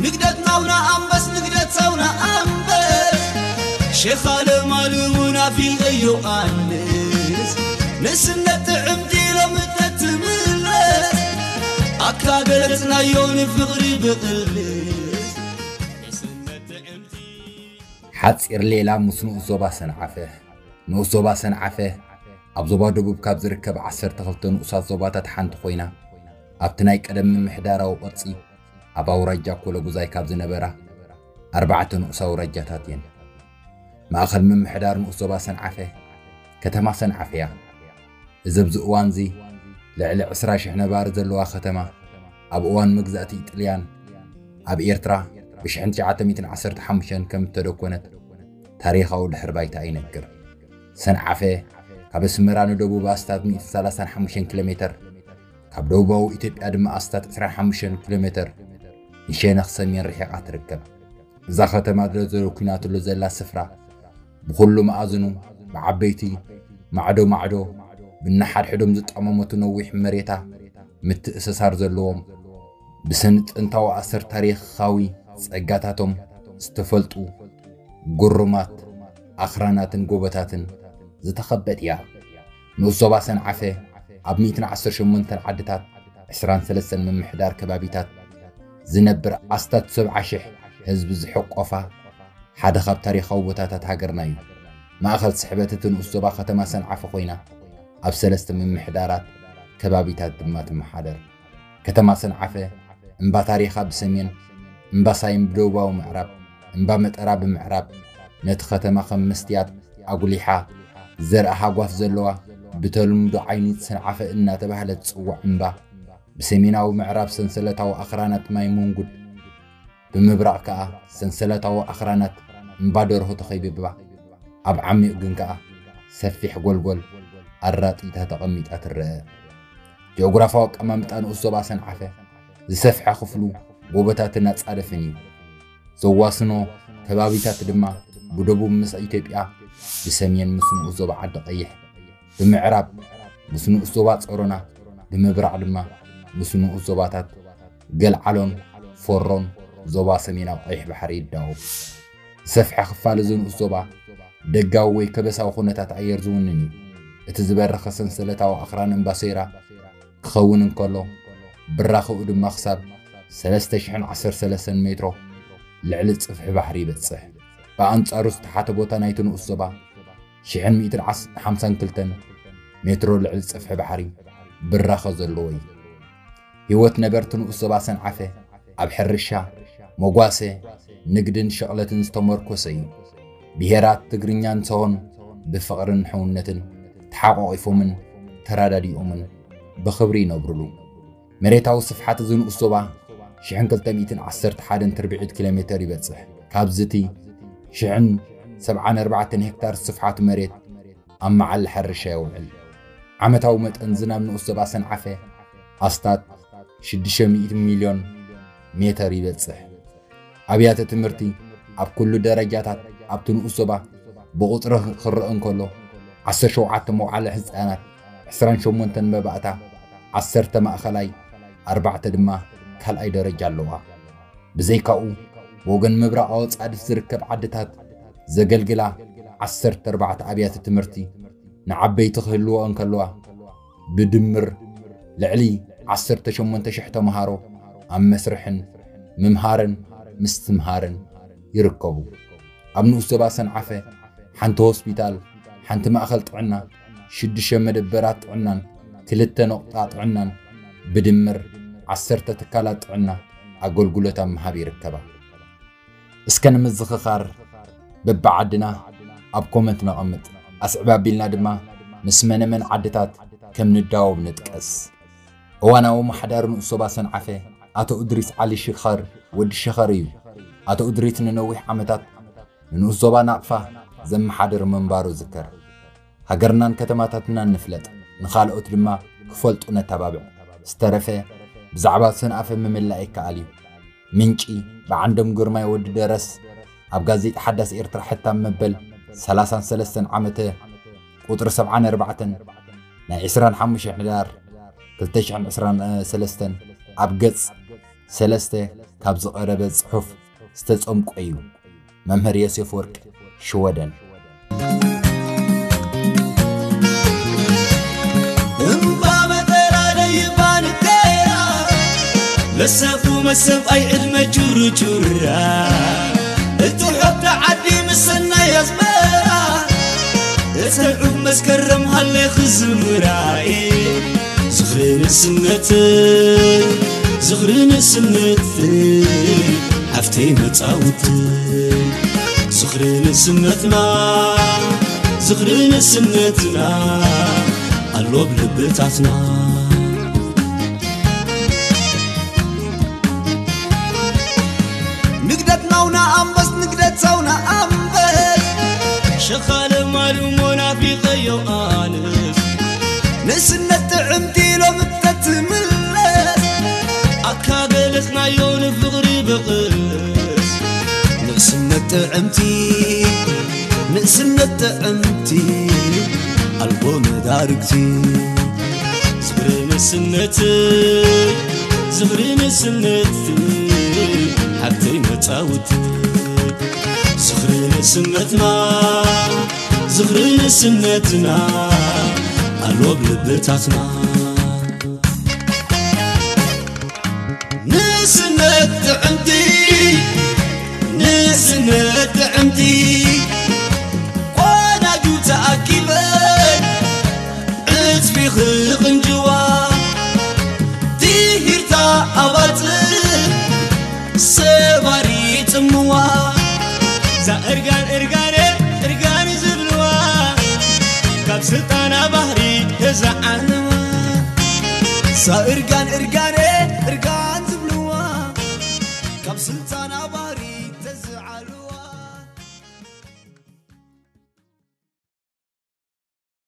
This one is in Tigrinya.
ንግደት ናውና ኣንበስ ንግደት ሳውና ኣንበስ ሸኻለ ማልሙና ፊልቀ ዮሃንስ ንእስነት ጥዕምቲ ሎምጠት ትምለስ ኣካ ገለጽናዮ ንፍቕሪ ብቕልስ ንእስነት ጥዕምቲ ሓፂር ሌላ ምስ ንኡስ ዞባ ሰንዓፈ። ንኡስ ዞባ ሰንዓፈ ኣብ ዞባ ደቡብ ካብ ዝርከብ ዓሰርተ ክልተ ንኡሳት ዞባታት ሓንቲ ኮይና ኣብቲ ናይ ቀደም ምምሕዳራዊ ቅርፂ ኣብ ኣውራጃ ኮለጉዛይ ካብ ዝነበራ ኣርባዕተ ንኡስ ኣውራጃታት እየን። ማእኸል ምምሕዳር ንኡስ ዞባ ሰንዓፈ ከተማ ሰንዓፈ እያ። እዚ ኣብዚ እዋንዚ ልዕሊ ዕስራ ሽሕ ነባሪ ዘለዋ ከተማ ኣብ እዋን መግዛእቲ ጥልያን ኣብ ኤርትራ ብ ሽሕን ትሽዓተ ሚእትን ዓሰርተ ሓሙሽተን ከም እተደኮነት ታሪኻዊ ድሕሪ ባይታ ይነግር። ሰንዓፈ ካብ ኣስመራ ንደቡብ ኣስታት ሚእትን ሰላሳን ሓሙሽተን ኪሎ ሜተር፣ ካብ ደቡባዊ ኢትዮጵያ ድማ ኣስታት ዕስራን ሓሙሽተን ኪሎ ሜተር ንሸነኽ ሰሜን ርሒቓ ትርከብ። እዛ ከተማ ዘደኩናትሉ ዘላ ስፍራ ብኹሉ መኣዝኑ ብዓበይቲ ማዕዶ ማዕዶ ብነሓድሕዶም ዝጠመመቱ ነዊሕ መሬታ ምትእስሳር ዘለዎም ብስነ ጥንታዊ ኣሰር ታሪኻዊ ጸጋታቶም ዝተፈልጡ ግሩማት ኣኽራናትን ጎቦታትን ዝተኸበት እያ። ንኡስ ዞባ ሰንዓፈ ኣብ ሚእትን ዓሰርተ ሸሞንተን ዓድታት ዕስራን ሰለስተን ምምሕዳር ከባቢታት ዝነብር ኣስታት ሰብዓ ሽሕ ህዝቢ ዝሕቆፋ ሓደ ካብ ታሪኻዊ ቦታታት ሃገርና እዩ። ማእኸል ስሕበት እቲ ንኡስ ዞባ ከተማ ሰንዓፈ ኮይና ኣብ ሰለስተ ምምሕዳራት ከባቢታት ድማ ትመሓደር። ከተማ ሰንዓፈ እምባ ታሪኻ ብሰሜን፣ እምባ ሳይን ብደቡባዊ ምዕራብ፣ እምባ መጠራ ብምዕራብ ነቲ ከተማ ከም መስትያት ኣጉሊሓ ዘርኢ ሃጓፍ ዘለዋ ብተለምዶ ዓይኒ ሰንዓፈ እናተባህለት ትፅዋዕ እምባ ብሰሜናዊ ምዕራብ ሰንሰለታዊ ኣኽራናት ማይ መንጉድ ብምብራቕ ከኣ ሰንሰለታዊ ኣኽራናት እምባ ደርሆ ተኸቢባ ኣብ ዓሚቕ ግን ከኣ ሰፊሕ ጎልጎል ኣራጢታ ተቐሚጣ ትረአ። ጂኦግራፋዊ ኣቀማምጣ ንኡስ ዞባ ሰንዓፈ ዝሰፍሐ ክፍሉ ጎቦታትን ኣጻደፍን እዩ። ዘዋስኖ ከባቢታት ድማ ብደቡብ ምስ ኢትዮጵያ ብሰሜን ምስ ንኡስ ዞባ ዓዲ ቀይሕ ብምዕራብ ምስ ንኡስ ዞባ ጸሮና ብምብራቕ ድማ ምስ ንኡስ ዞባታት ገልዓሎን ፎሮን ዞባ ሰሜናዊ ቀይሕ ባሕሪ ይዳወብ። ዝሰፍሐ ክፋል እዚ ንኡስ ዞባ ደጋዊ ወይ ከበሳዊ ኩነታት ኣየር ዝውንን እዩ። እቲ ዝበረኸ ሰንሰለታዊ ኣኽራን እምባ ሴራ ክኸውን እንከሎ ብራኸኡ ድማ ክሳብ ሰለስተ ሽሕን ዓሰርተ ሰለስተን ሜትሮ ልዕሊ ጽፍሒ ባሕሪ ይበጽሕ። ብኣንጻሩ ዝተሓተ ቦታ ናይቲ ንኡስ ዞባ ሽሕን ሚእትን ሓምሳን ክልተን ሜትሮ ልዕሊ ጽፍሒ ባሕሪ ብራኸ ዘለዎ እዩ። ህይወት ነበርቲ ንኡስ ዞባ ሰንዓፈ ኣብ ሕርሻ፣ መጓሰ፣ ንግድን ሸቕለትን ዝተመርኮሰ እዩ። ብሄራት ትግርኛን ሰሆን ብፍቕርን ሕውነትን ተሓቋቒፎምን ተራዳዲኦምን ብኽብሪ ይነብሩሉ። መሬታዊ ስፍሓት እዚ ንኡስ ዞባ ሽሕን ክልተ ሚእትን ዓሰርተ ሓደን ትርብዒት ኪሎ ሜተር ይበጽሕ። ካብዚ እቲ ሽሕን ሰብዓን ኣርባዕተን ሄክታር ስፍሓት መሬት ኣብ መዓል ሕርሻ የውዕል። ዓመታዊ መጠን ዝናብ ንኡስ ዞባ ሰንዓፈ ኣስታት ሽዱሽተ ሚእቲ ሚልዮን ሜተር ይበጽሕ። ኣብያተ ትምህርቲ ኣብ ኩሉ ደረጃታት ኣብቲ ንኡስ ዞባ ብቑጽሪ ክረአ እንከሎ ዓሰርተ ሸውዓተ መውዓለ ህጻናት፣ ዕስራን ሸሞንተን መባእታ፣ ዓሰርተ ማእኸላይ፣ ኣርባዕተ ድማ ካልኣይ ደረጃ ኣለዋ። ብዘይካኡ ብወገን ምብራቓዊ ጻድፍ ዝርከብ ዓድታት ዘገልግላ ዓሰርተ ኣርባዕተ ኣብያተ ትምህርቲ ንዓበይቲ ክህልዎ እንከለዋ ብድምር ልዕሊ ዓሰርተ ሸሞንተ ሽሕ ተምሃሮ ኣብ መስርሕን ምምሃርን ምስትምሃርን ይርከቡ። ኣብ ንኡስ ዞባ ሰንዓፈ ሓንቲ ሆስፒታል፣ ሓንቲ ማእኸል ጥዕና፣ ሽዱሽተ መደበራት ጥዕናን ክልተ ነቑጣ ጥዕናን ብድምር ዓሰርተ ትካላት ጥዕና ኣገልግሎት ኣብ ምሃብ ይርከባ። እስከ ንምዝኽኻር በብዓድና ኣብ ኮመንት ነቐምጥ። ኣስዕብ ኣቢልና ድማ ምስ መነመን ዓድታት ከም ንዳወብ ንጥቀስ። እዋናዊ ኣመሓዳሪ ንኡስ ዞባ ሰንዓፈ ኣቶ እድሪስ ዓሊ ሽኸር ወዲ ሸኸር እዩ። ኣቶ እድሪስ ንነዊሕ ዓመታት ንንኡስ ዞባ ናቕፋ ዘመሓድር ምንባሩ ዝከር። ሃገርናን ከተማታትናን ንፍለጥ፣ ንኻልኦት ድማ ክፈልጡ ነተባብዕ። ዝተረፈ ብዛዕባ ሰንዓፈ ምምላእ ይከኣል እዩ። ምንጪ ብዓንዶም ግርማይ ወዲ ደረስ ኣብ ጋዜጣ ሓዳስ ኤርትራ ሕታም መበል ሰላሳን ሰለስተን ዓመተ ቁጽሪ ሰብዓን ኣርባዕተን ናይ ዕስራን ሓሙሽተን ሕዳር ክልተ ሽሕን ዕስራን ሰለስተን ኣብ ገጽ ሰለስተ ካብ ዝቐረበ ጽሑፍ ዝተጸምቆ እዩ። መምህር ዮሴፍ ወርቅ፣ ሽወደን። እምባ መጠራ ደይባ ንገራ፣ ለሰፉ መሰብኣይ ዕድመ ቹርቹራ፣ እቲ ሖብቲ ዓዲ ምስ ሰናይ ኣዝመራ፣ እተን ዑፍ መስከረም ሃለ ክዝምራኤ፣ ዝኽሪ ንእስነት፣ ዝኽሪ ንእስነት፣ ሓፍተይ መጻውቲ። ዝኽሪ ንእስነትና፣ ዝኽሪ ንእስነትና፣ ኣሎ ብልብታትና። ንግደት ናውና ኣንበስ፣ ንግደት ሳውና ኣንበስ፣ ሸኻለ ማሉ ሞናፊቐዮ ኣንስ። ንእስነት ጥዕምቲ ሎም እተትምለስ፣ ኣካገለጽናዮ ንፍቕሪ በቕስ። ንእስነት ጥዕምቲ፣ ንእስነት ጥዕምቲ፣ ኣልቦ መዳርግቲ። ዝኽሪ ንእስነት፣ ዝኽሪ ንእስነት፣ ሓብተይ መጻውቲ። ዝኽሪ ንእስነትና፣ ዝኽሪ ንእስነትና፣ ኣሎ ብልብታትና። ንእስነት ጥዕምቲ፣ ንእስነት ጥዕምቲ፣ ቆናጁ ተኣኪበን፣ ዕጽፊ ክቕንጅዋ፣ ትሂርታ ኣባጽሕ፣ ሰባሪ ጽምዋ። እዛ እርጋን እርጋነ፣ እርጋን ዝብልዋ፣ ካብ ስልጣና ባህሪ ተዘዓነዋ። እዛ እርጋን እርጋነ፣ እርጋን ዝብልዋ፣ ካብ ስልጣና ባህሪ ተዘዓሉ።